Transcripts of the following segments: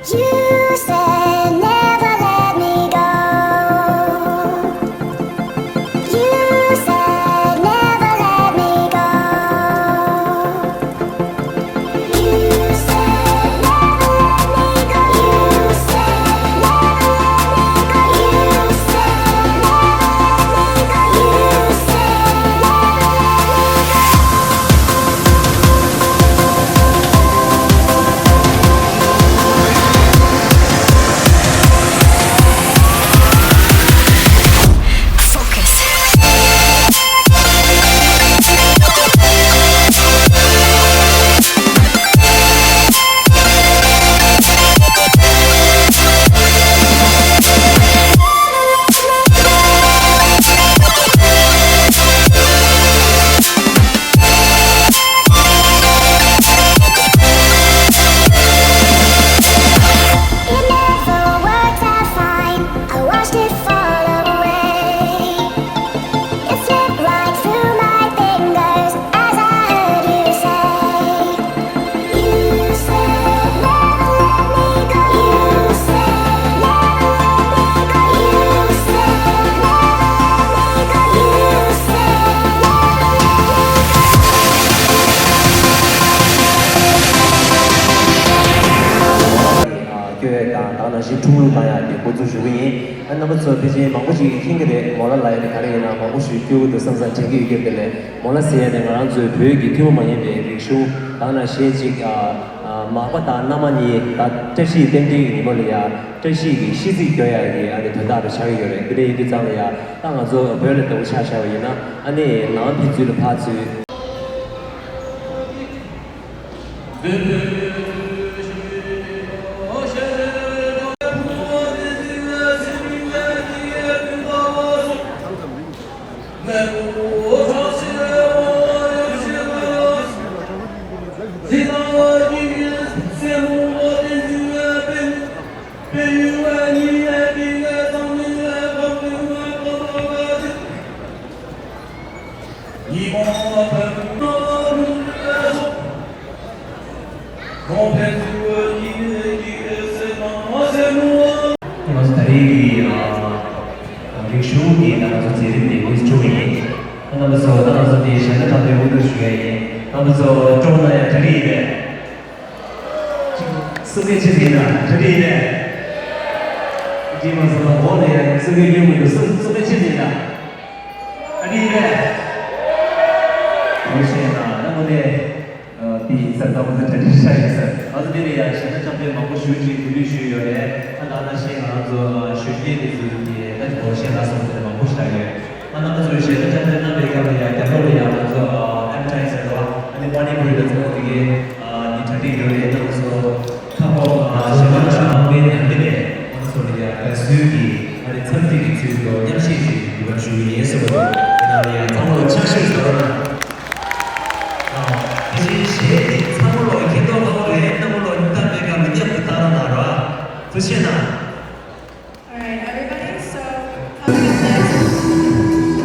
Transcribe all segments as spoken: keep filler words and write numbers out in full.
You said never let me go. You said never let me go. You said never let me go. You said never let me go. You said never let me go. You said never let me go. It never worked out fine. I watched it fall away. It slipped right through my fingers as I heard you say, you said never let me go. You said never let me go. You said never let me go. You said never let me go. སྐྱོ་ཡ་དང་ད་ནང་བཞིན་ཁྲུང་ལུ་བཏང་ཡ་དེ་འགོ་འཛུགས་ཞུ་གི་ཡིན། ཨ་རྣམ་པ་ཚོ་དེ་བཞིན་མང་པོ་ཞིག་གིས་མཁྱེན་གི་རེད། མོ་ལ་ལབ་ཡ་དེ་ག་རེ་ཡིན་ན་མང་པོ་ཞིག་སྐྱོ་གི་འདུག་བསམ་བསམ་དྲན་གི་ཡོད་ཀྱི་རེད། དེ་ལས་མོ་ལ་ཟེར་ཡ་དེ་ང་རང་ཚོའི་བོད་ཀྱི་ཐུན་མོང་མ་ཡིན་པའི་རིག་གཞུང་ད་ནང་བཞིན་ཅིག་ཨ་ཨ་མག་པ་དང་མནའ་མ་གཉིས་ད་བཀྲ་ཤིས་རྟེན་འབྲེལ་གྱི་ཉིན་མོ་ལ་ཡ་བཀྲ་ཤིས་ཀྱི་ཤིས་ཚིག་སྐྱོ་ཡ་གི་ཨ་ནི་དོན་དག་རེ་ཆགས་ཀྱི་ཡོད་རེད། དེ་འདྲ་ཡིན་དུས་ཙང་ལ་ཡ་ད་ང་ཚོ་བོད་ལ་ལྟ་བུ་ཆ་བཞག་པ་ཡིན་ན་ཨ་ནི་ནང་ཕན་ཚུན་ལ་ཕར་ཚུར། ང་ཚོ་ད་རེས་ཀྱི་རིག་གཞུང་གི་ད་ང་ཚོ་མཛད་རིམ་འདི་འགོ་འཛུགས་བྱུང་བ་ཡིན། རྣམ་པ་ཚོ་ད་ང་ཚོ་འདི་གཞས་སྣ་དྲངས་པའི་དབུ་འཛུགས་ཞུ་ཡ་ཡིན། རྣམ་པ་ཚོ་སྤྲོ་གནང་ཡ་གྲ་སྒྲིག་ཡིན་པས། གསུང་མཁན་ཆེ་ཟིན་ན་གྲ་སྒྲིག་ཡིན་པས། ཅི་མ་སོང་ན་འོག་ནས་ཡ་གསུང་མཁན་ཡོད་མི་འདུག་གསུང་གསུང་མཁན་ཆེ་ཟིན་ན་གྲ་སྒྲིག་ཡིན་པས། ཐུགས་རྗེ་ཆེ་ན་ད་ངོ་ནས། དེ་ཡིན་ས་ད་ང་ཚོ་གྲ་སྒྲིག་བྱ་ཡིན་ས། ང་ཚོ་འདི་ནས་ཡང་གཞས་སྣ་དྲངས་པའི་མང་པོ་ཞུ་ཅིག་གུས་འདུད་ཞུས་ཡོད་རེད། ད་ད་ནང་བཞིན་ང་ཚོ་ཞོགས་ཀས་དེ་ཚོ་དེ་ད་གོ་ཤེས་ལ་སོགས་དེ་མང་པོ་ཞིག་ཡོད། ད་ང་ཚོ་གཞས་སྣ་དྲངས་པའི་རྣམ་པའི་སྐབས་ལ་ཡང་རྒྱབ་ལོགས་ལ་ཡང་ང་ཚོ་ཨེ་པི་ཊའི་ཛར་རེད་བ། ཨ་ནི་པ་ནི་པུ་རི་ལ་ཚོ་དེ་གའི་ཨ་ནི་གྲ་སྒྲིག་ཡོད་རེད། ད་ང་ཚོ་ཁ་པོ་ཨ་གཞས་སྣ་དྲངས་པའི་ནང་དེ་ནས་ང་ཚོ་ལ་ཡང་དགའ་བསུ་གི་ཨ་ནི་འཚམས་འདྲི་གི་ཚུལ་དུ་མཉམ་ཞུགས་ཤིག་གི་གུས་པ་ཞུ་གི་ཡིན་ཟེར་བ་དང་དེ་ནང་ལ་ཡང་ཚང་མ་ལ་ཕྱག་བཞེས་ཞུ་རོགས་གནང་། དེ་བཞིན་གཞས་འདི་ཚང་མ་ལོ་མཁྱེན་མདོག་ཁ་པོ་རེད། རྣམ་པ་ལོ་ཉི་ལྟར་མེད་ཀ་མི་མཉམ་དུ་བཏང་རོགས་གནང་རོགས། ཐུགས་རྗེ་གནང་། All right, everybody, so coming up next.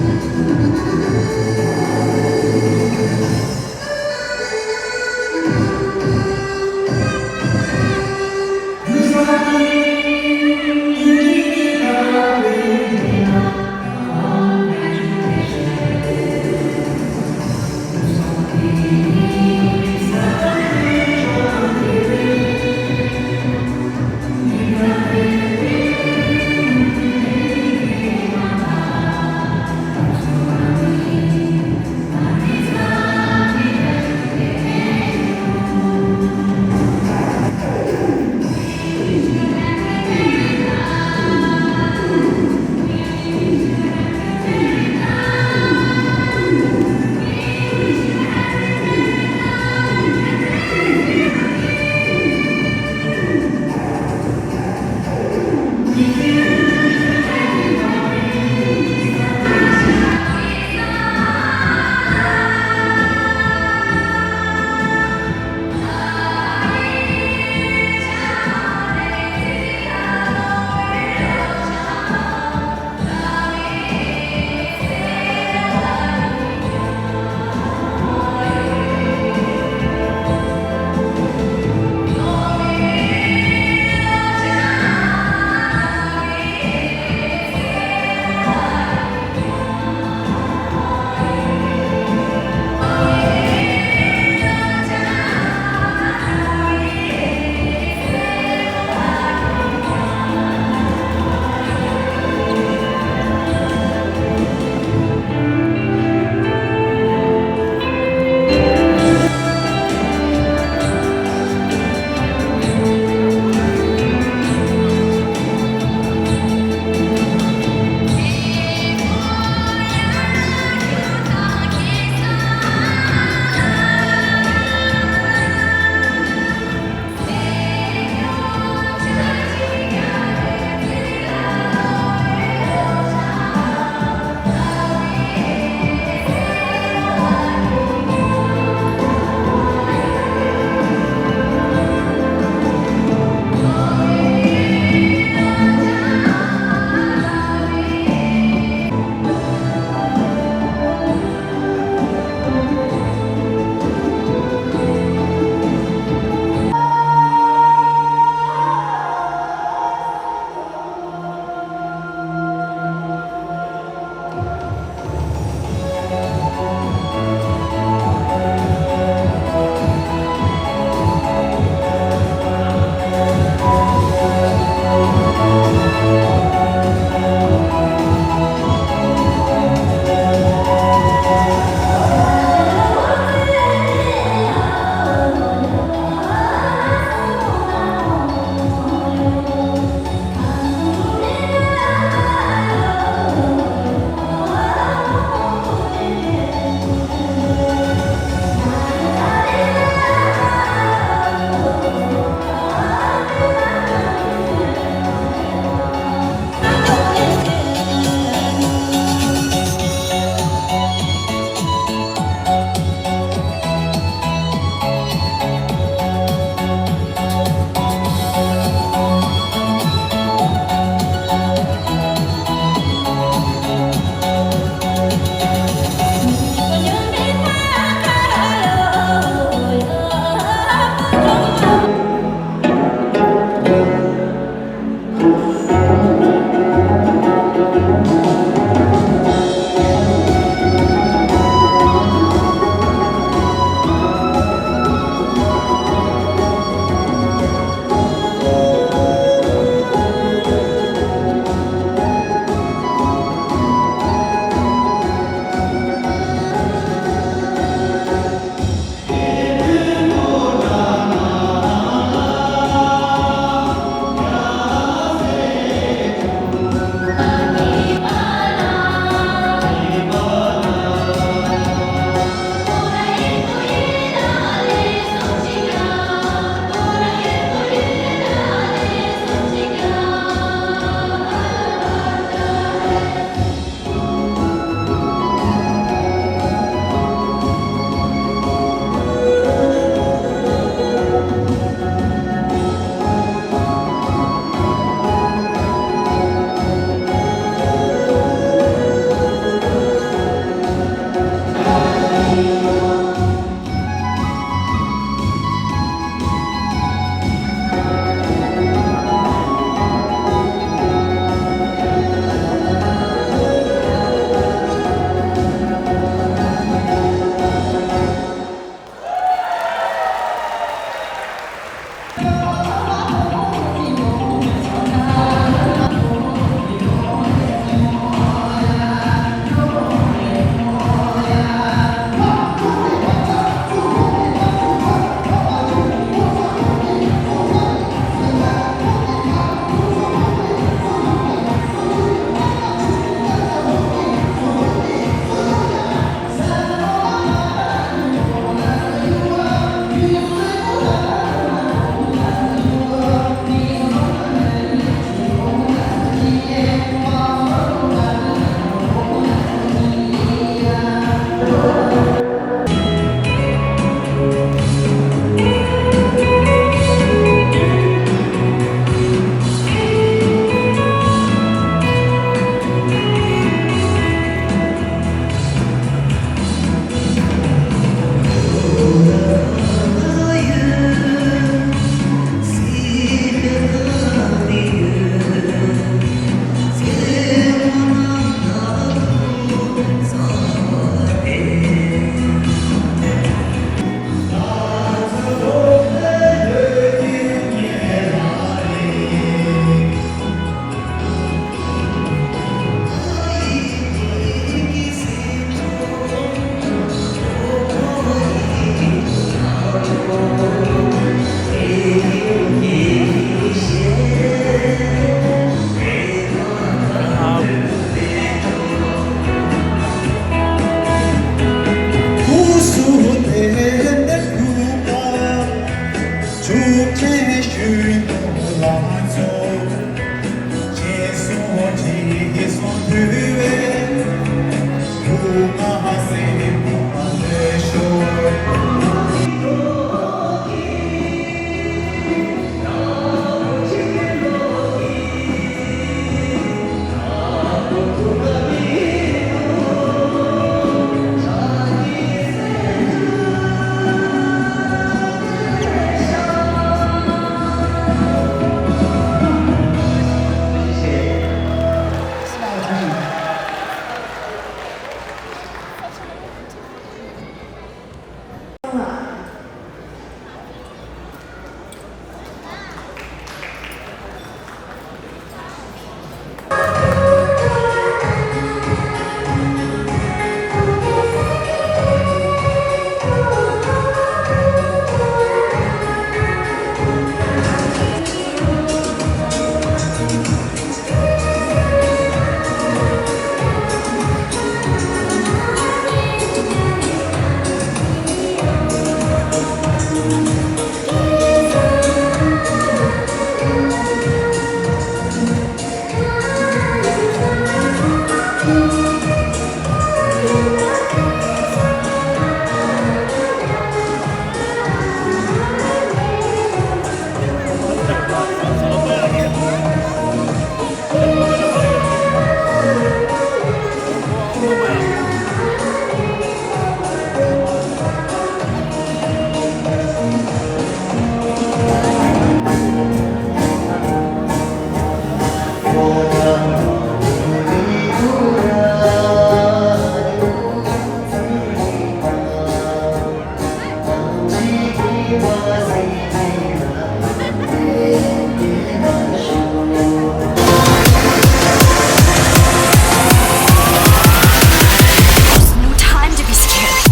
There's no time to be scared.